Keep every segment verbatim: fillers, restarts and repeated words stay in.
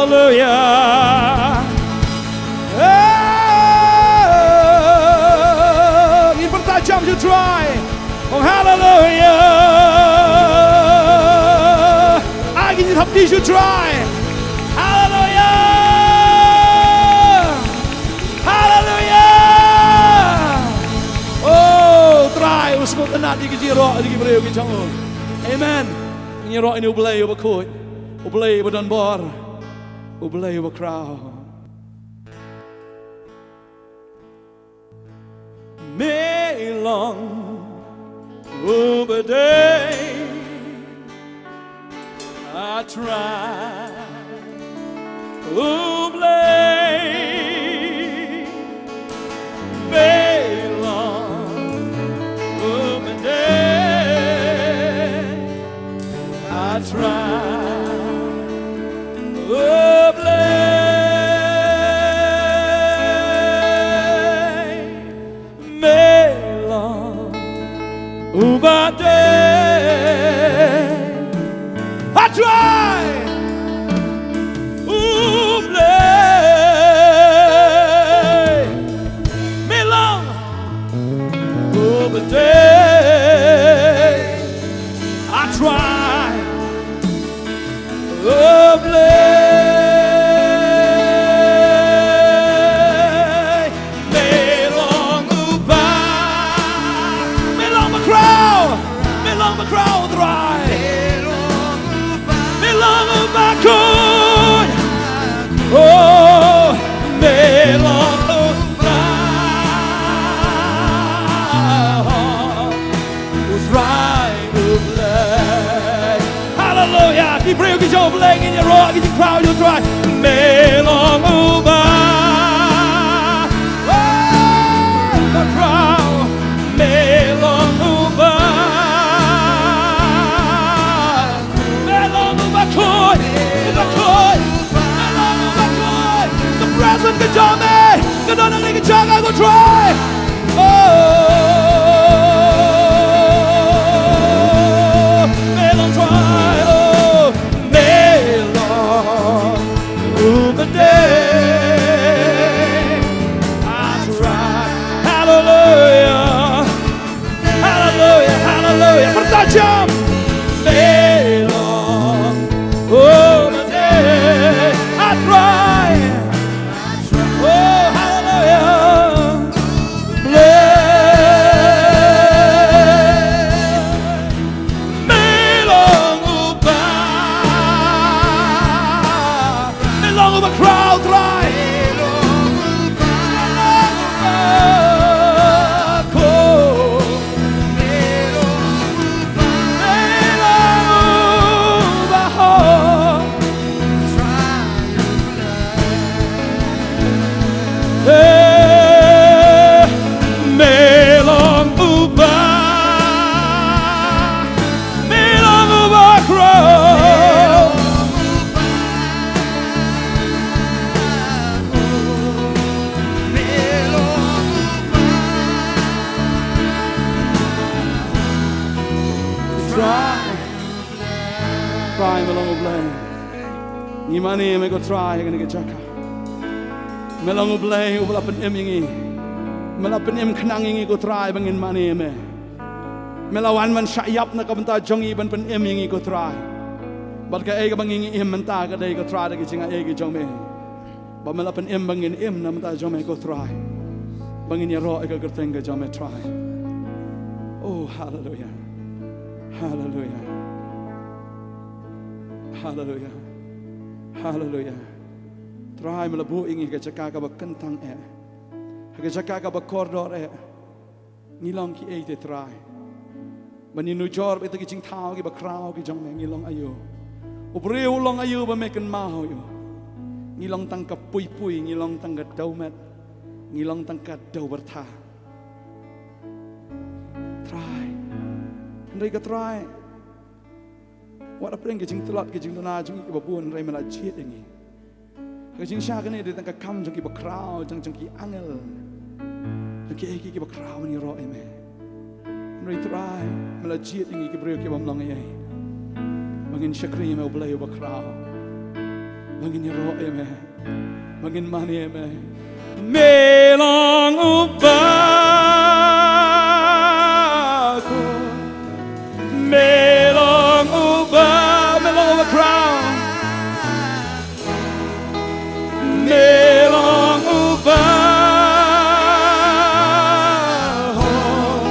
Hallelujah. Oh, ngin pyrta jam sha u Trai. Oh, hallelujah. Ai, ngin thap kti sha u Trai. Hallelujah. Hallelujah. Oh, Trai, u sngewtynnad ïa ki jingïaroh ïa ki briew ki jong u. Amen. Ngin ïaroh ïa une u Blei uba khuid, u Blei uba don bor, u Blei uba khraw. Me long uba dei, ah Trai, u Blei. Me long uba dei, ah Trai, u Blei. Me long uba dei, ah Trai, u Blei. Me long uba dei, ah Trai, u Blei. Me long uba, me long uba khraw, me long uba khraw, Trai. Me long uba khuid. Oh, me long uba, u Trai u Blei. Hallelujah. Ki briew ki jong u Blei, ngin ïaroh ki jingkhraw jong u Trai. Me long uba, oh, uba khraw. Me long uba, me long uba khuid, uba khuid. Me long uba khuid. Ka presence ka jong me ka don hangne ha ka jaka, ko Trai. Oh, me long, Trai, oh, me long uba dei, ah Trai. Hallelujah. Hallelujah, hallelujah. Pyrta jam. Me long uba dei, ah Trai. Oh, hallelujah. Blei. Me long uba, me long uba khraw, Trai. Me long uba khuid. Me long uba, me long uba hok. Eh, me long uba, me long uba khraw. Trai. Trai, me long U Blei. Ngi mane ïa me ko Trai ha kane ka jaka. Me long U Blei uba la pynim ïa ngi. Me la pynim khnang ïa ngi ko Trai ba ngin mane ïa me. Me la wan ban shah ïap na ka bynta jong ngi, ban pynim ïa ngi ko Trai. Bad kaei kaba ngi im mynta ka dei ko Trai da ki jingai ki jong me. Ba me la pynim ba ngin im na bynta jong me ko Trai. Ba ngin ïaroh ïa ka kyrteng ka jong me Trai. Oh, haleluya. Haleluya. Haleluya. Haleluya. Trai, me la buh ïa ngi ha ka jaka kaba kyntang eh. Ha ka jaka kaba kordor eh. Ngi long kiei te Trai? Ban ïanujor bad kita ki jingthaw kiba khraw ki jong me, ngi long aïu? U briew u long aïu ba me kynmaw ïa u? Ngi long tang ka pui pui, ngi long tang ka dewmet, ngi long tang ka dewbyrtha. Trai. Hynrei ko Trai, wat hapdeng ki jingtlot ki jingduna jong ngi kiba bun, hynrei me la jied ïa ngi. Ha ka jingshah kane dei tang ka kam jong kiba khraw, jong, jong ki angel, jong kiei kiei kiba khraw ban ïaroh ïa me. Hynrei Trai, me la jied ïa ngi ki briew ki bym long ei ei, ba ngin shakri ïa me U Blei uba khraw. Ba ngin ïaroh ïa me, ba ngin mane ïa me. Me long uba khuid. Me long uba, me long uba khraw. Me long uba hok.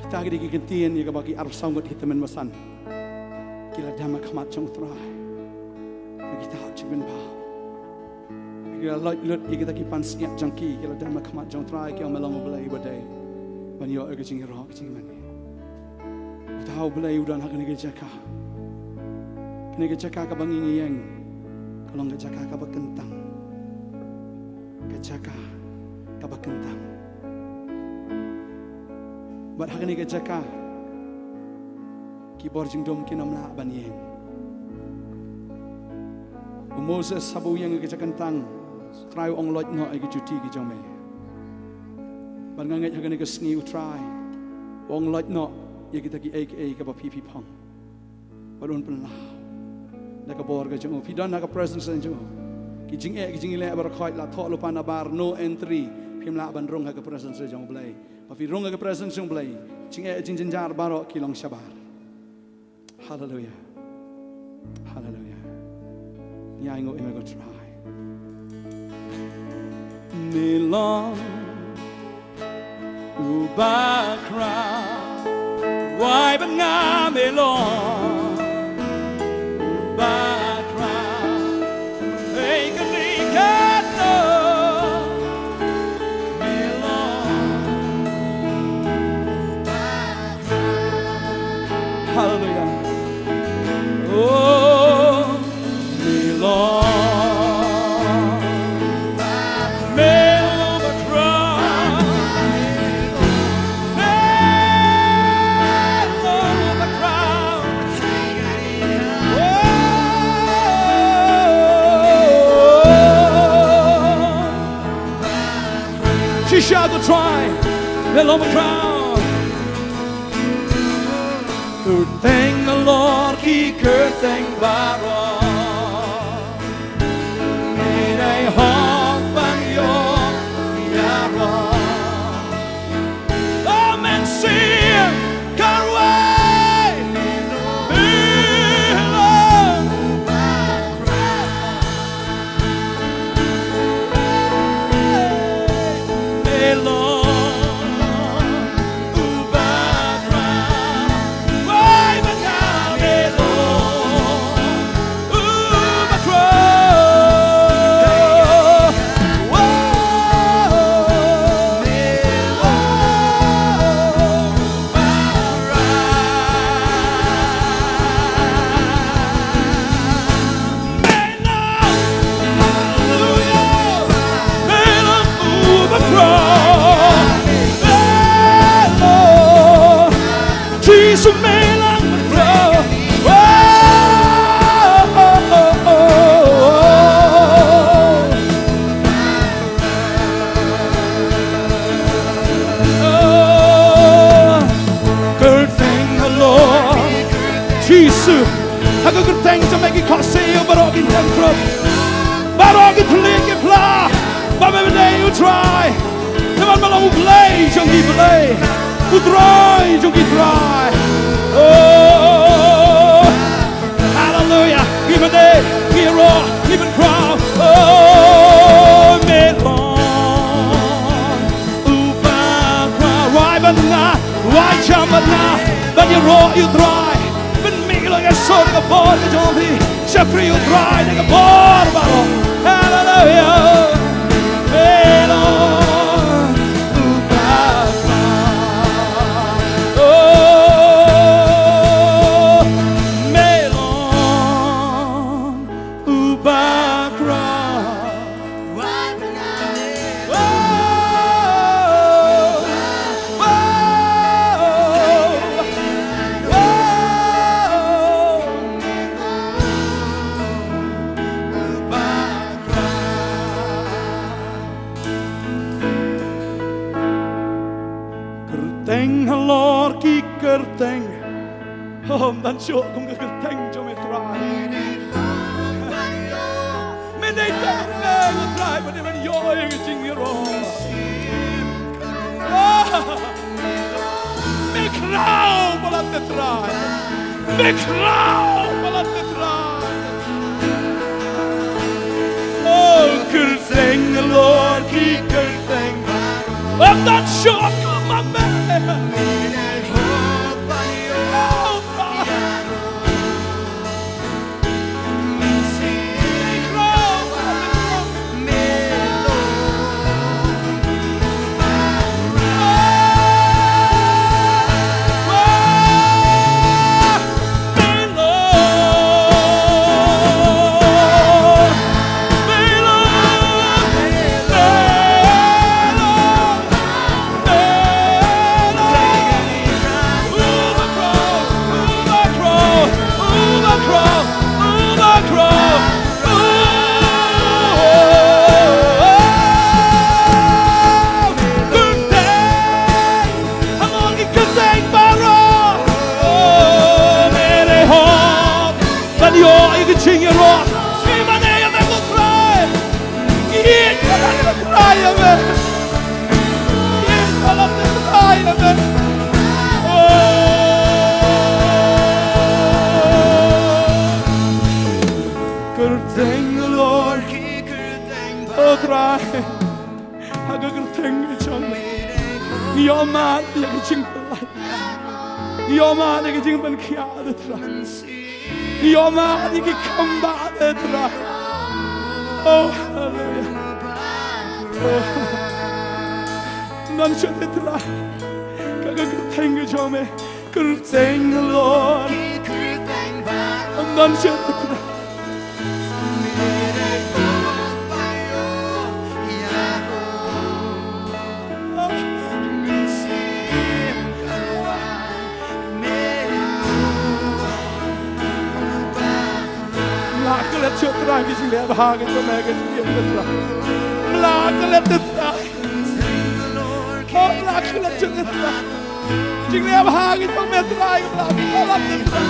Kita ki dei ki ktien ïa kaba ki arphew saw ngut ki tymmen basan ki la dem ha khmat jong U Trai. Ba kita hap jingpynpaw. Ki la loit lut ïa kita ki pansngiat jong ki, ki la dem ha khmat jong U Trai, ki ong me long U Blei uba dei ban ïoh ïa ka jingïaroh, ka jingmane. Uta U Blei u don ha kane ka jaka. Kane ka jaka kaba ngi ïeng ka long ka jaka kaba kyntang. Ka jaka kaba kyntang. Bad ha kane ka jaka ki bor jingdum kin ym lah ban ïeng. U Moses haba u ïeng ha ka jaka kyntang, U Trai u ong loit noh ïa ki juti ki jong me. Bad nga ngeit ha kane ka sngi U Trai u ong loit noh ïa kita kiei kiei kaba phi phi phong. Bad un pynlaw da ka bor ka jong u. Phi don ha ka presence jong u. Ki jingeh ki jingeh baroh khoit la thoh lypa nabar no entry. Phim lah ban rung ha ka presence jong U Blei. Ba phi rung ha ka presence jong U Blei, jingeh jingjynjar baroh ki long shabar. Haleluia. Haleluia. Ngi ainguh ïa me ko Trai. Me long uba khraw, wai ban nga me long uba khraw. Hei kane ka long me long uba Hallelujah. Oh, me long, me long uba khraw, me long uba khraw. Oh, shisha ko Trai, me long uba khraw. Kyrteng halor ki kyrteng baroh. Me dei hok ban ïoh ïaroh. Amen. Sing karwei. Me long Jesus, me long uba khraw. Oh, oh, oh, oh, oh. Oh, kyrteng halor Jisu. Ha ka kyrteng jong me ki khohsiew baroh kin theng khrup. Baroh ki thylliej ki phla. Ba me dei U Trai. Namar me long U Blei jong ki blei, U Trai jong ki trai. Oh, haleluia. Ngi mane, ngi Nga, wai jam bad nga, ban ïaroh ïa u Trai, ban mih long ïa sor ka bor ka jong phi, shakri ïa u Trai da ka bor baroh. Haleluya. Mih long u bakla. Oh, mih long u bakla. Kyrteng halor ki kyrteng. Oh, ym don shuh kum ka kyrteng jong me Trai. Me dei tang me Trai, ba dei ban ïoh ïa ka jingïaroh. Ah, me khraw palat te Trai. Me khraw palat te Trai. Oh, kyrteng halor ki kyrteng. Ym don shuh kum ma me. Oh, Trai. Ban ïoh ïa ka jingïaroh. Ngi mane ïa me ko Trai. Ngi ïeit palat te Trai ïa me. Ngi ïeit palat te Trai ïa me. Oh. Kyrteng halor ki kyrteng. Oh Trai. Ha ka kyrteng ka jong me. Ngi ïoh mad ïa ka jingpyllait. Ngi ïoh mad ïa ka jingpynkhia te Trai. Ngi ïoh mad ïa ki kam ba te Trai. Oh, haleluya. Oh. Ym don shuh te Trai. Ka ka kyrteng ka jong me. Kyrteng halor. Ym don shuh te Trai. Lah klet shuh Trai ki jingleh bha ki jong me ki jong me Trai. Lah klet Trai. Oh, lah klet shuh Trai. Jingleh bha ki jong me Trai, lah klet Trai.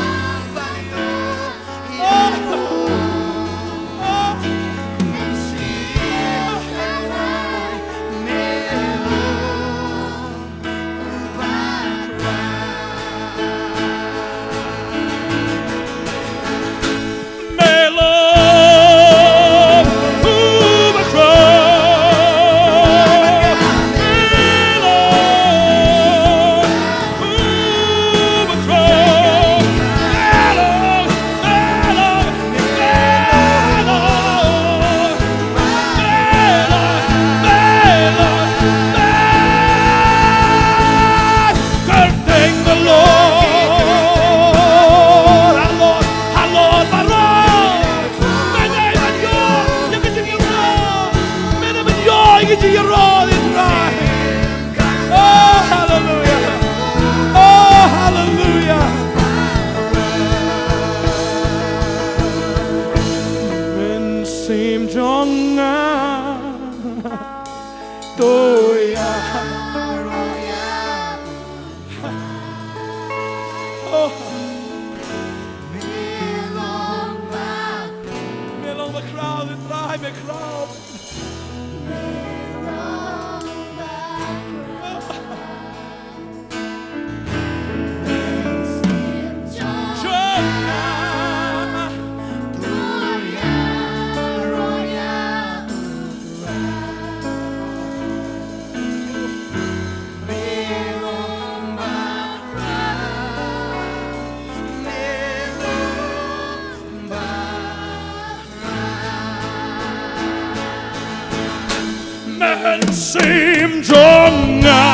Sim jong nga,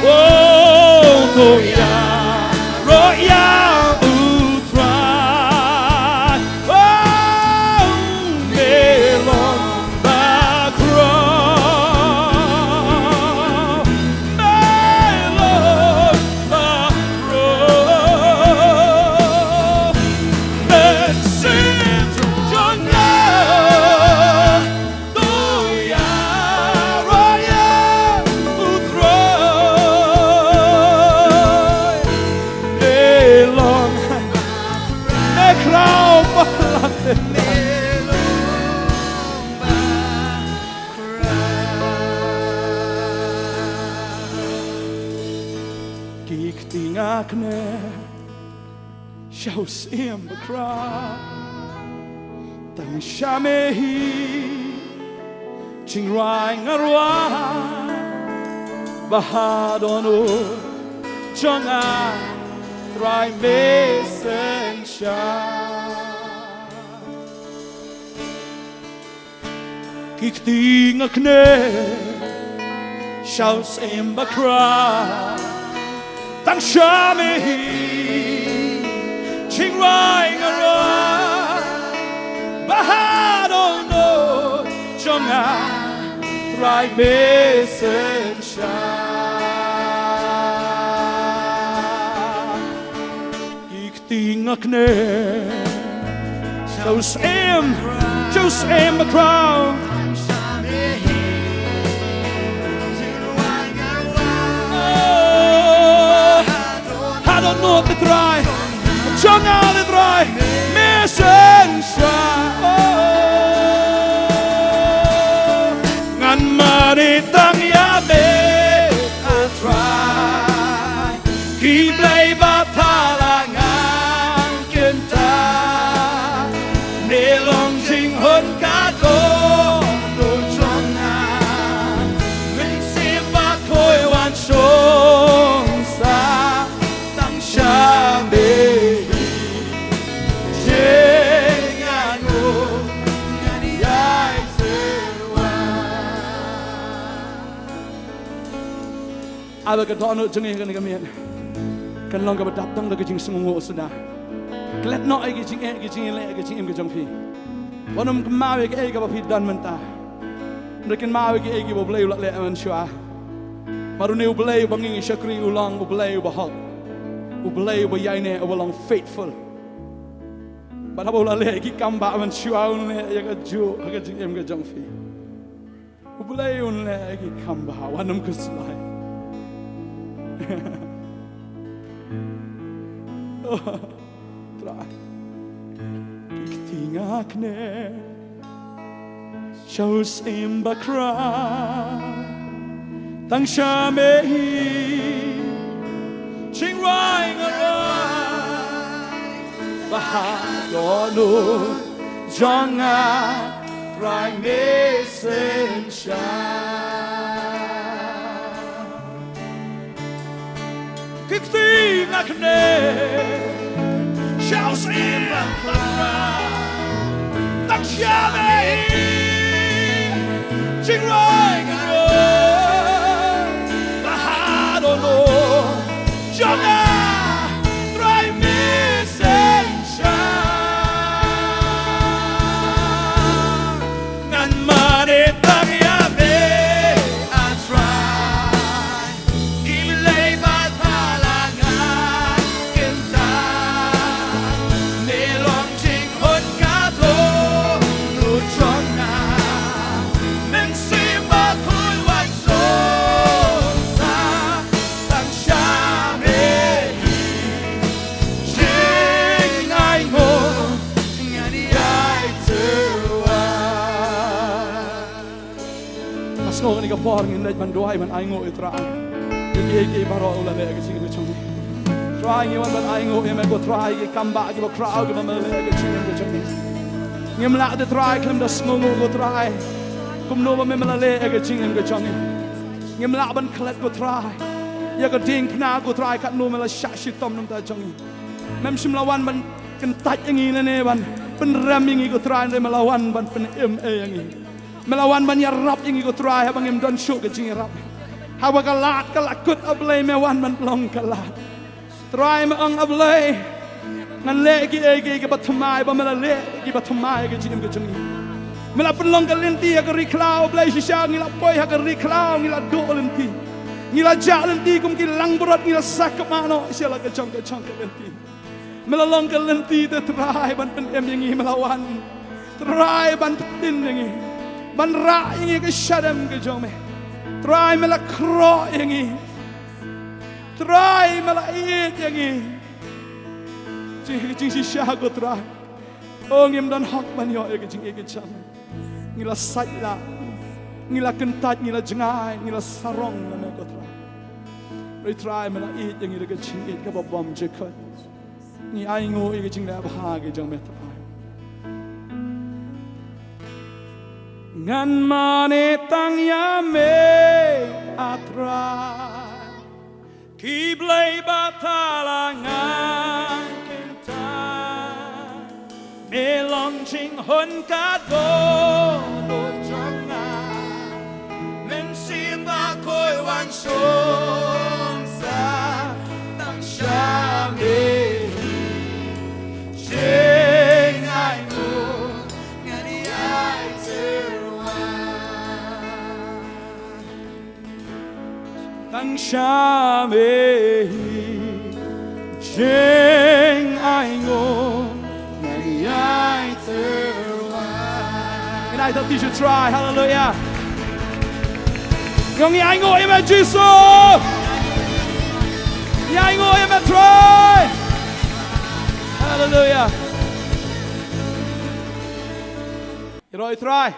oh, to ïaroh ïa U Trai. Oh, me long bakhraw, me long bakhraw. Sim jong nga, to ïaroh ïa U Trai. Me long, me khraw palat. Ki kti nga kne sha u syiem bakhraw. Tang sha me hi, jingrwai nga rwai, ba ha dohnud jong nga Trai me synshar. Ki kti nga kne sha u syiem bakhraw. Tang sha me hi, jingrwai nga rwai, ba ha dohnud jong nga Trai me synshar. Ki kti nga kne sha u syiem, sha u syiem bakhraw. Oh, ha dohnud te Trai jong nga te Trai me synshar. Oh, ngan mane tang ïa me, ah Trai. Ki blei ba pha la ngan kynta, me long jinghun ka dohnud jong nga. Mynsiem bakhuid wan shong sah, tang sha me hi, jingaiñ ngan ïai syrwa. Ai ba ka dohnud jong ngi kane ka miet kan long kaba dap tang da ka jingsngewnguh suda. Klet noh ïa ki jingeh, ki jingeh leh, ki jingim ka jong phi. Wat nym kynmaw ïa kiei kaba phi don mynta. Nym kynmaw ïa kiei kiba U Blei u la leh mynshuwa. Namar une U Blei uba ngi shakri u long U Blei uba hok. U Blei uba ïaineh, uba long faithful. Bad haba u la leh ïa ki kam ba mynshuwa, un leh ïa kajuh ha ka jingim ka jong phi. U Blei un leh ïa ki kam ba, wat nym khuslai. Oh, Trai. Ki kti nga kne sha u syiem bakhraw. Tang sha me hi, jingrwai nga rwai, ba ha dohnud jong nga Trai me synshar. Ki kti nga kne sha u syiem bakhraw. Tang sha me hi, jingrwai nga rwai, ba ha dohnud jong nga Trai me synshar. Ngan mane tang ïa me, ah Trai. Ki blei ba pha la ngan kynta, me long jinghun ka dohnud jong nga. Mynsiem bakhuid wan shong sah, tang sha me hi, jingaiñ ngan ïai syrwa. Nga sngew kane ka por ngin leit ban duwai, ban ainguh ïa u Trai ïa kiei kiei baroh u la leh ha ka jingim ka jong ngi. Trai, ngi wan ban ainguh ïa me ko Trai, ki kam ba kiba khraw kiba me la leh ha ka jingim ka jong ngi. Ngim lah te Trai khlem da sngewnguh ko Trai kumno ba me me la leh ha ka jingim ka jong ngi. Ngim lah ban klet ko Trai ïa ka diengphna ko Trai katno me la shah shitom na ka bynta jong ngi. Mem shym la wan ban kyntait ïa ngi ne ban pynrem ïa ngi ko Trai, hynrei me la wan ban pynim ei ïa ngi. Me la wan ban ïarap ïa ngi ko Trai haba ngim don shuh ka jingïarap. Haba ka lad ka la kut, A Blei me wan ban pynlong ka lad. Trai me ong, A Blei, ngan leh kiei kiei kiba thymmai, ba me la leh kiba thymmai ha ka jingim ka jong ngi. Me la pynlong ka lynti ha ka ri khlaw, A Blei, shisha ngi la poi ha ka ri khlaw, ngi la duh lynti. Ngi la jah lynti kum ki langbrot, ngi la sakma noh sha la ka jong ka jong ka lynti. Me la long ka lynti te Trai ban pynim ïa ngi, me la wan Trai ban pynim ïa ngi, ban rah ïa ngi ka shadem ka jong me. Trai me la khroh ïa ngi. Trai me la ïeit ïa ngi. Jing ka jingshisha ko Trai. O ngim don hok ban ïoh ïa ka jingïeit ka jong me. Ngi la sait lah. Ngi la kyntait, ngi la jngai, ngi la sarong na me ko Trai. Hynrei Trai me la ïeit ïa ngi da ka jingïeit kaba bymjukut. Ngi ainguh ïa ka jingleh bha ka jong me Trai. Ngan mane tang ïa me A Trai. Khublei ba thala ngan kyntait. Me long jinghun ka dohnud jong nga. Mynsiem Bakhuid wan shong sah tang sha me. Jingainguh ngan ïai tyrwa. Tang sha me hi jingainguh ngan ïai tyrwa. Ngan ai to Jisu Trai, haleluya. Ngi ainguh ïa me Jisu. Ngi ainguh ïa me Trai. Haleluya. Ïaroh ïa u Trai.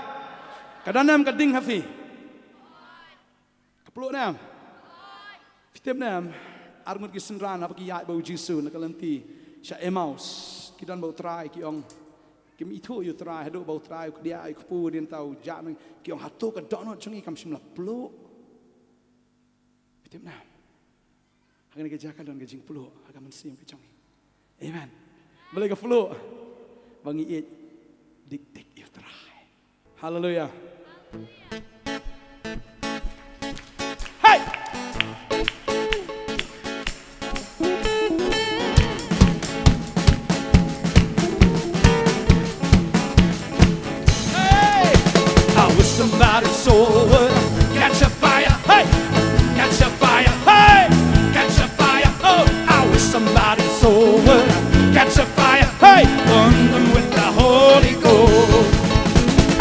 Ka don ne em ka ding ha phi? Ka pluh ne em? Phi tip ne em, arngut ki synran haba ki ïaid bad u Jisu na ka lynti sha Emmaus, ki don bad u Trai, ki ong, kim ithuh ïa u Trai haduh ba u Trai u kdiah, u kpu, hadien ta u jah noh, ki ong, hato ka dohnud jong ngi kam shym la pluh? Phi tip ne em? Ha kane ka jaka don ka jingpluh ha ka mynsiem ka jong ngi. Amen. Balei ka pluh? Ba ngi ïeit dik dik ïa u Trai. Haleluya. Hey! Hey! I wish somebody so would catch a fire. Hey! Catch a fire. Hey! Catch a fire. Oh, I wish somebody so would catch a fire. Hey! Burn them with the Holy Ghost.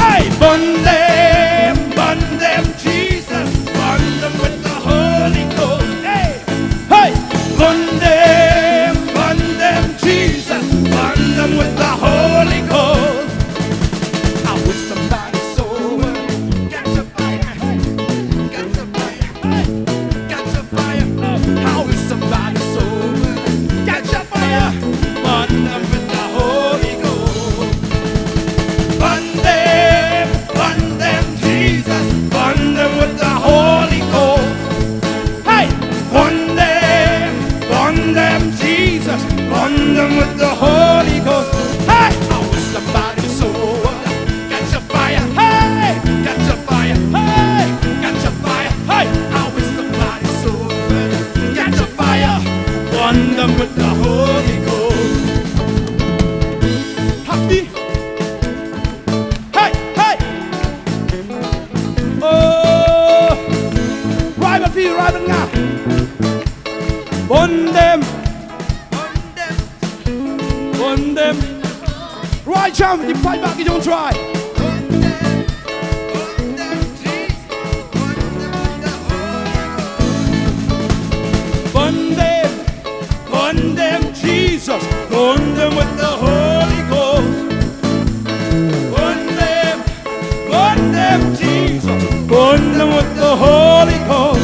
Hey! Burn them, burn them, Jesus. Burn them with the Holy Ghost. Hey! Hey! Burn them, burn them, Jesus. Burn them with the Holy Ghost. I wish somebody so would catch a fire. Hey! Catch a fire. Hey! Catch a fire. I wish somebody so would catch a fire. Burn them with the Holy Ghost. Burn them, burn them, Jesus. Burn them with the Holy Ghost. Hey! Burn them, burn them, Jesus. Burn them with the Holy Ghost. Hey! I wish somebody so would catch a fire. Hey! Catch a fire. Hey! Catch a fire. Hey! I wish somebody so would catch a fire. Burn them with the Holy Ghost. Happy. Hey, hey. Oh. Ride with me, ride with me. Burn them. Burn them. Ride, jump, you fight back, you don't try. Burn them. Burn them, Jesus, burn them with the Holy Ghost. Burn them, burn them, Jesus, burn them with the Holy Ghost.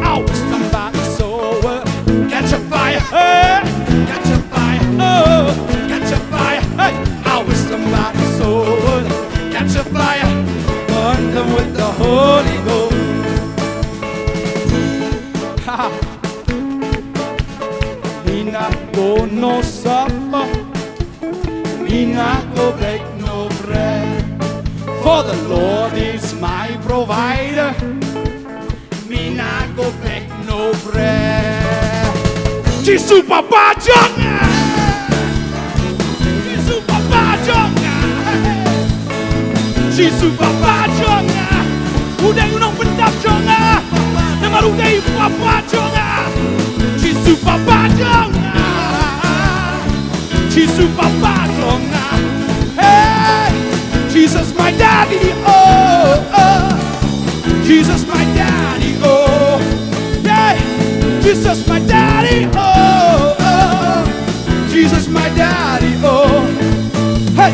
Ow, somebody so, uh, catch a fire, hey, catch a fire, oh, catch a fire, hey. I wish somebody so, uh, catch a fire, burn them with the Holy Ghost. Ha. Mina go no supper. Mina go beg no bread. For the Lord is my provider. Mi na go beg no bread. Jisu Papa jong nga. Jisu Papa jong nga. Jisu Papa jong nga. U dei u nongpyndap jong nga. Namar u dei Papa jong nga. Jisu Papa jong nga. Jisu Papa jong nga. Hey, Jesus my daddy, oh, oh. Jesus my daddy, oh. Yeah, Jesus my daddy, oh, oh. Jesus my daddy, oh. Hey,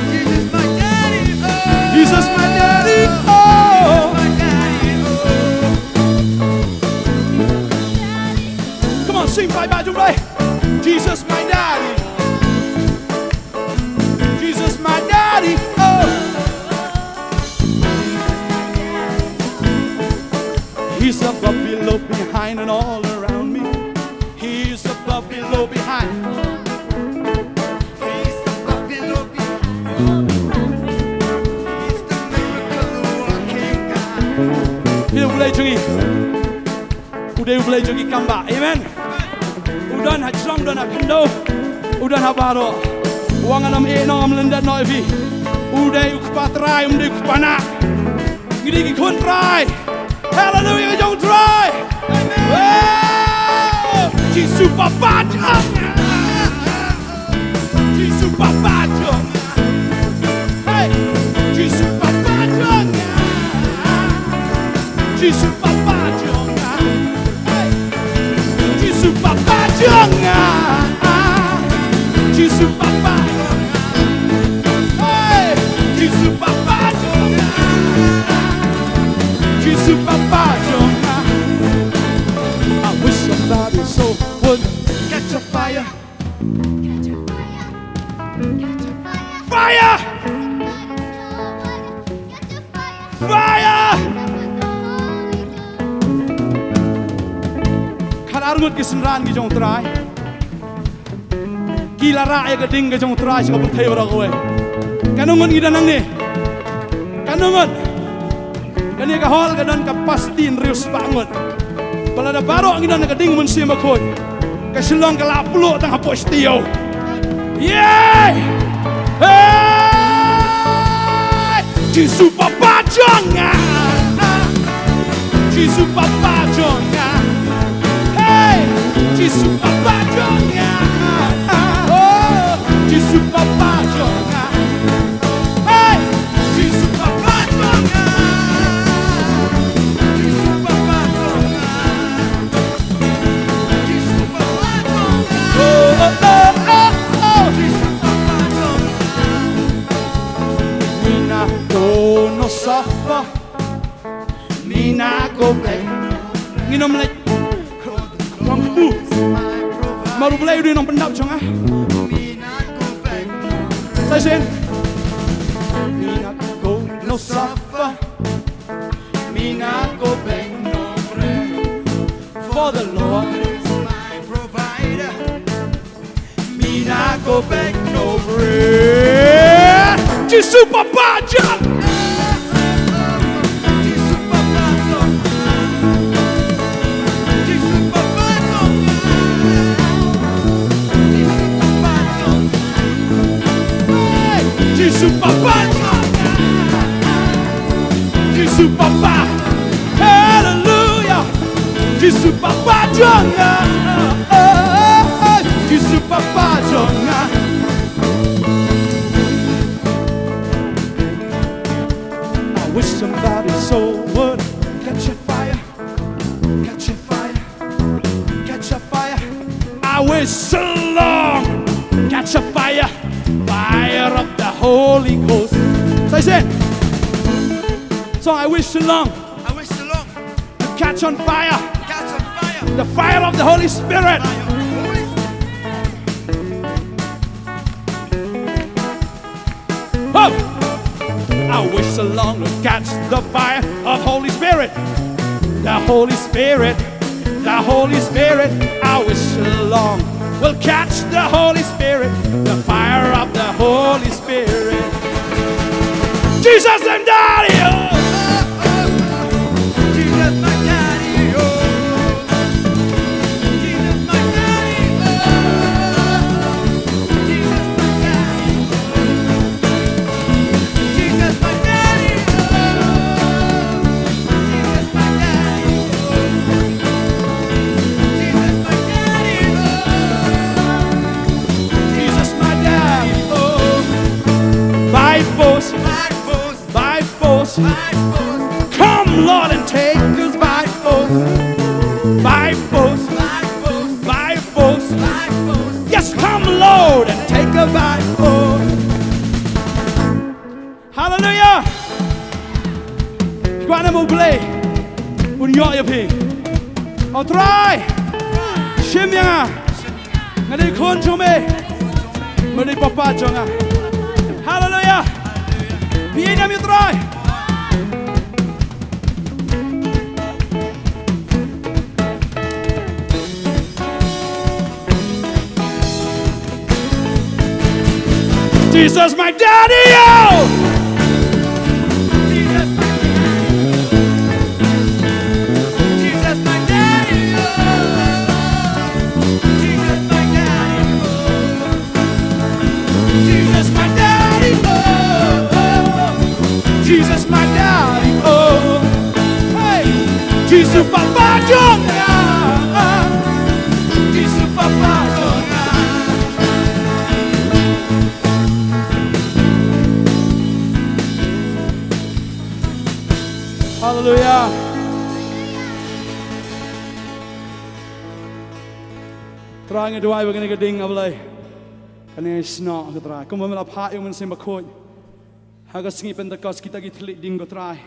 Jesus my daddy, oh. Jesus my daddy, oh. Jesus my daddy, oh. Come on, sing bye bye, Dubai. Jesus my daddy. Jesus my daddy, oh. He's above, below, behind, and all around me. He's above, below, behind. He's above, below, behind. He's the miracle working God. Phi dei U Blei jong ngi. U dei U Blei jong ngi kam ba. Amen. U don ha jrong, u don ha khyndew, u don ha baroh. Wan, ngam ïeh noh, ngam lyndet noh ïa phi. U dei u kpa trai, um dei u kpa nah. Ngi dei ki khun trai. Haleluia jong u Trai. Amen. Jisu Papa jong nga. Jisu Papa jong nga. Hey, Jisu Papa jong nga. Jisu Papa jong nga. Hey, Jisu Papa jong nga. Jisu Papa jong nga. Hey, Jisu Papa jong nga. Jisu Papa jong nga. I wish somebody so would catch a fire. Fire! Fire! Khatar ngut ki synran ki jong u Trai ki la rah ïa ka ding ka jong u Trai sha ka pyrthei baroh kawei. Katno ngut ngi don hangne? Katno ngut? Kane ka hall ka don capacity hynriew spah ngut. Ba lada baroh ngi don ha ka ding Mynsiem Bakhuid, ka Shillong ka la pluh tang hapoh shatei. Yay! Hey! Jisu Papa jong nga. Jisu Papa jong nga. Hey! Jisu Papa jong nga. Oh, Jisu Papa jong nga. Hey! Jisu Papa jong nga. Jisu Papa jong nga. Jisu Papa jong nga. Oh, oh, oh, oh, oh. Jisu Papa jong nga. Mi na go no suffer. Mi na go beg. Ngin ym leit. Namar U Blei u dei u nongpyndap jong nga. Sa shisien. Mi na go no suffer. Mi na go beg no bread. For the Lord is my provider. Mi na go beg no bread. Jisu Papa jong. Jisu Papa jong. Jisu Papa jong. Jisu Papa jong. Hey, Jisu Papa jong. Jisu Papa. Hallelujah. Jisu Papa jong nga. Jisu Papa jong nga. I wish somebody so would catch a fire, catch a fire, catch a fire. I wish Shillong catch a fire, fire of the Holy Ghost. Sa shisien. Song, I wish Shillong. I wish Shillong. Catch on fire. Catch on fire. The fire of the Holy Spirit. Fire of the Holy Spirit. Oh! I wish Shillong would catch the fire of Holy Spirit. The Holy Spirit. The Holy Spirit. I wish Shillong will catch the Holy Spirit. The fire of the Holy Spirit. Jesus, I'm daddy, oh. Jesus, my daddy, oh. Jesus, my daddy, oh. Jesus, my daddy, oh. Jesus, my daddy, oh. Jesus, my daddy, oh. Jesus, my daddy, oh. Jesus, my daddy, oh. By force, by force, by force, by force. Come, Lord, and take us by force. By force, by force, by force, by force. Yes, come, Lord, and take us by force. Hallelujah. Kwah na mo Blei un ïoh ïa phi. O Trai, shim ïa nga. Nga dei khun jong me. Me dei papa jong nga. Haleluya. Phi ïeit ïa me Trai. Jesus, my daddy, oh! Jesus, my daddy. Jesus, my daddy, oh. Jesus, my daddy, oh. Jesus, my daddy, oh. Jesus, my daddy, oh. Hey, Jisu papa jong nga. Jisu papa jong nga. Haleluya. Trai, nga duwai ba kane ka ding, A Blei, kan ïai snoh, ko Trai. Kumba me la phah ïa u Mynsiem Bakhuid ha ka sngi Pentekost, kita ki thylliej ding, ko Trai,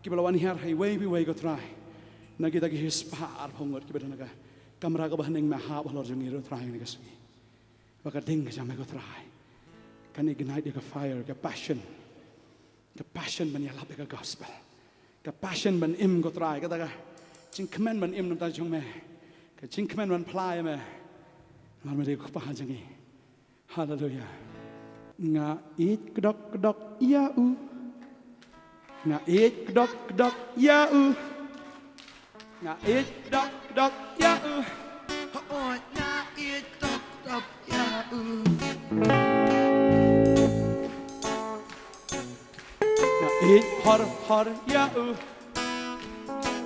kiba la wan hiar ha iwei pa iwei, ko Trai, na kita ki shispah arphew ngut kiba don ha ka kamra kaba haneng, me hap halor jong ngi ruh, Trai, kane ka sngi. Ba ka ding ka jong me, ko Trai, kan ignite ïa ka fire, ka passion. Ka passion ban ïalap ïa ka gospel. Ka passion ban im, ko Trai, kata ka jingkmen ban im na bynta jong me. Ka jingkmen ban phla ïa me. Namar me dei ko Kpa jong ngi. Haleluya. Nga ïeit kdok kdok ïa u. Nga ïeit kdok kdok ïa u. Nga ïeit kdok kdok ïa u. Hooid, nga ïeit kdok kdok ïa u. Nga ïeit hor hor ïa u.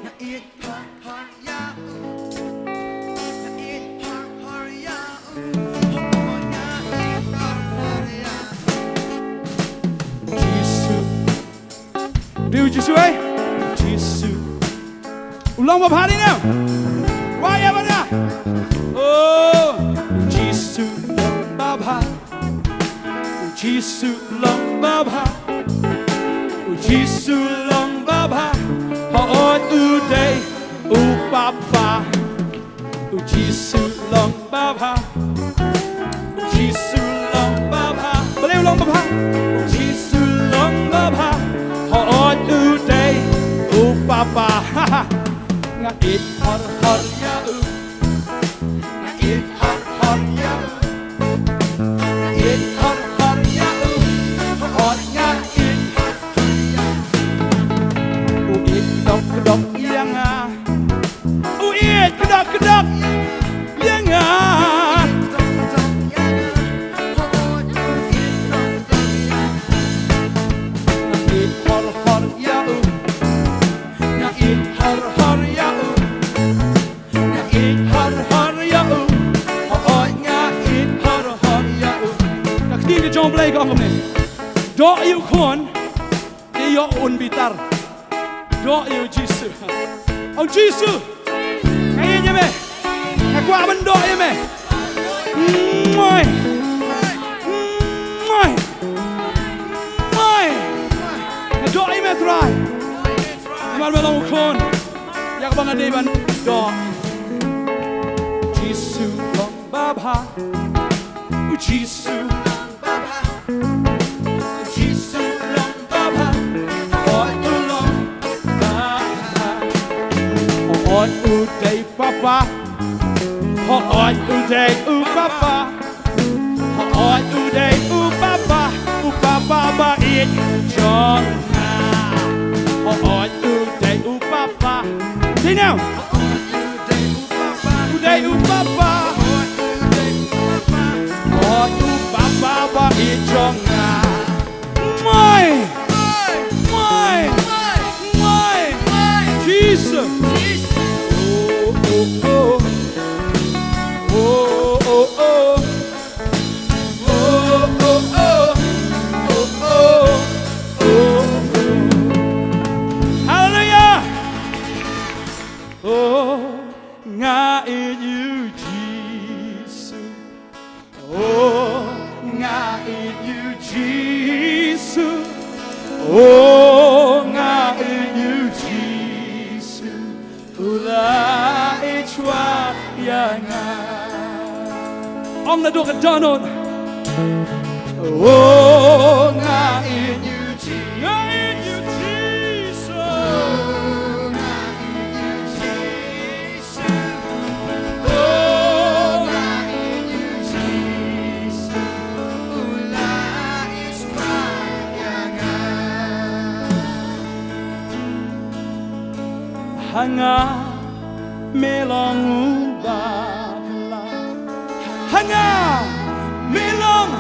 Nga ïeit hor hor ïa u. Nga ïeit hor hor ïa u. Hooid, nga ïeit hor hor ïa u. Jisu. Dei u Jisu, eh? Jisu. U long babha ne em? Wai ïa bad nga. Oh, Jisu long babha. U Jisu long babha. U Jisu long babha. Hooid u dei u Papa. U Jisu long babha. U Jisu long babha. Balei u long babha? U Jisu long babha. Hooid u dei u Papa. Nga ïeit hor hor ïa u. Nga ïeit hor hor ïa u. Nga ïeit hor hor ïa u. Hooid nga ïeit hor hor ïa u. U ïeit kdok kdok ïa nga. U ïeit kdok kdok ïa nga. Nga ïeit hor hor ïa u. Nga ïeit hor hor ïa u. Nga ïeit hor hor ïa u. Hooid nga ïeit hor hor ïa u. Ka ktien ka jong U Blei ka ong kumne. Doh ïa u khun. Ïoh un bitar. Doh ïa u Jisu. Ong Jisu, nga ïeit ïa me. Nga kwah ban doh ïa me. Mwai. Mwai. Mwai. Nga doh ïa me Trai. Namar me long u khun ïa kaba nga dei ban doh. Jisu long babha. U Jisu long babha. U Jisu long babha. Hooid u long babha. Hooid u dei Papa. Hooid u dei u Papa. Hooid u dei u Papa. U Papa. Papa ïeit jong nga. Hooid u dei u papa. Sing now. U dei u papa. Hooid u papa ba ïeit jong nga. Mai. Mai. Mai. Jesus. Oh, oh, oh. Oh, oh, oh. Oh, oh, oh. Oh, oh, oh. Hallelujah. Oh, nga ïeit ïa u Jisu. Oh, nga ïeit ïa u Jisu. Oh, nga ïeit ïa u Jisu. U la ïeit shuwa ïa nga. Ong naduh ka dohnud. Oh, nga ïeit ïa u Jisu. Nga ïeit ïa u Jisu. Oh, nga ïeit ïa u Jisu. U la ïeit shuwa ïa nga. Ha nga me long u baphylla. Ha nga me long,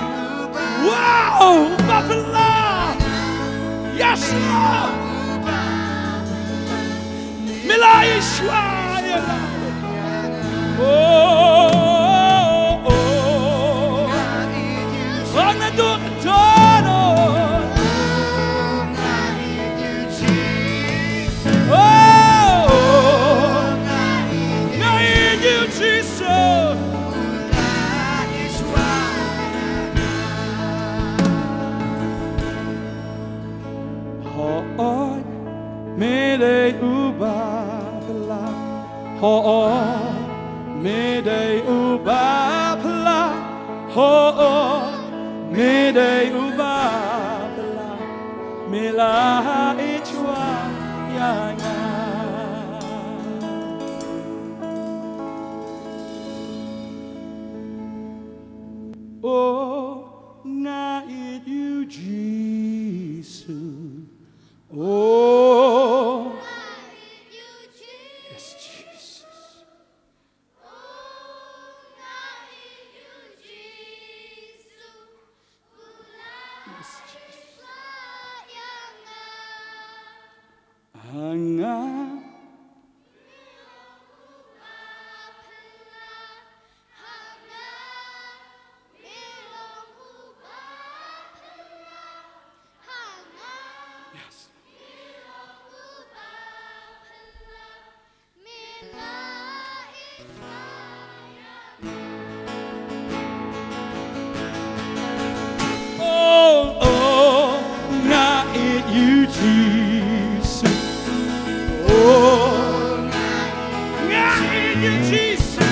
wow, u baphylla. Yes, Lord. Me la ïeit shuwa ïa nga. Oh, oh, oh. Ong naduh ka dohnud. Oh, oh. Nga ïeit ïa u Jisu. Hooid me dei u baphylla. Hooid me dei u baphylla. Hooid me dei u baphylla. Me la ïeit shuwa ïa nga. Oh, nga ïeit ïa u Jisu. Oh. Yes, Jesus. Yes, Jesus. Ha nga. Yes. Oh, oh, nga ïeit ïa u Jisu. Oh, nga ïeit ïa u Jisu.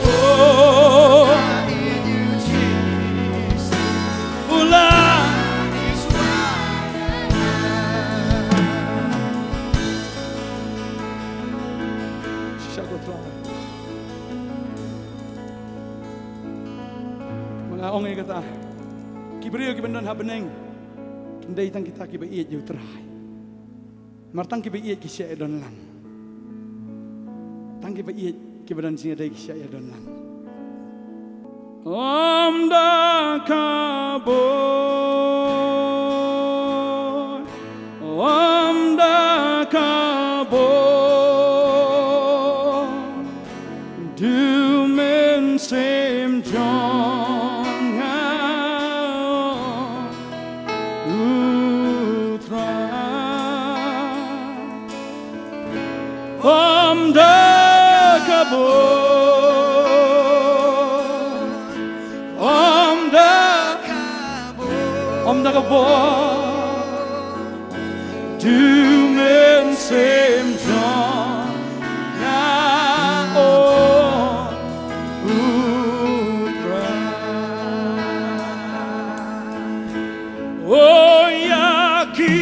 Oh, u la Shisha ko Trai. Ma nga ong ïa kata, ki briew kiban don ha bneng kin dei tang kita kiba ïeit ïa u Trai. Namar tang kiba ïeit ki shah ïadon lang. Tang kiba ïeit kiba don jingïadei ki shah ïadon lang. Ym da ka bor, ym da ka bor, du mynsiem jong nga, u Trai. Ym da ka bor, ym da, ym da ka bor, du mynsiem jong nga, o u Trai. O ïa ki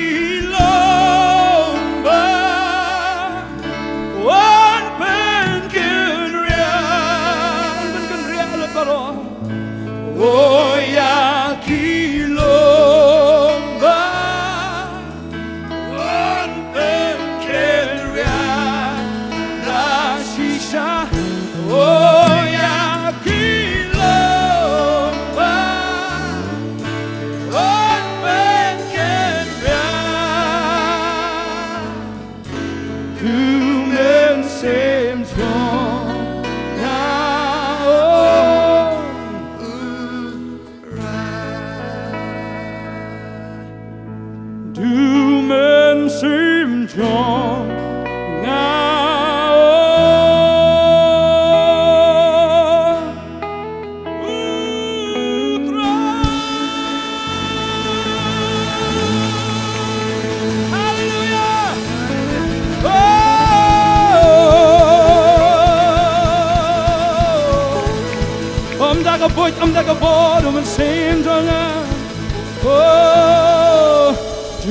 long ba wan pynkynriah, wan pynkynriah lut baroh. O ïa ki long Ym da ka bor u mynsiem jong nga. Oh, u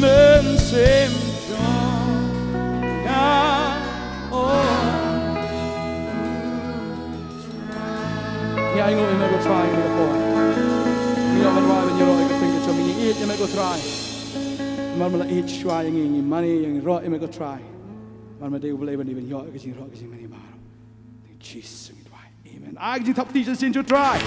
mynsiem jong nga. Oh. Ngi ainguh ïa me ko Trai ïa kane ka por. Ngi ïoh ban rai ban ïaroh ïa ka ktien ka jong me, ngi ïeit ïa me ko Trai. Namar me la ïeit shuwa ïa ngi, ngi mane ïa ngi ïaroh ïa me ko Trai. Namar me dei U Blei ban dei ban ïoh ïa ka jingïaroh ka jingmane baroh. Tang Jisu ngi duwai. Amen. Ai ka jingthap kti sha sien jong U Trai.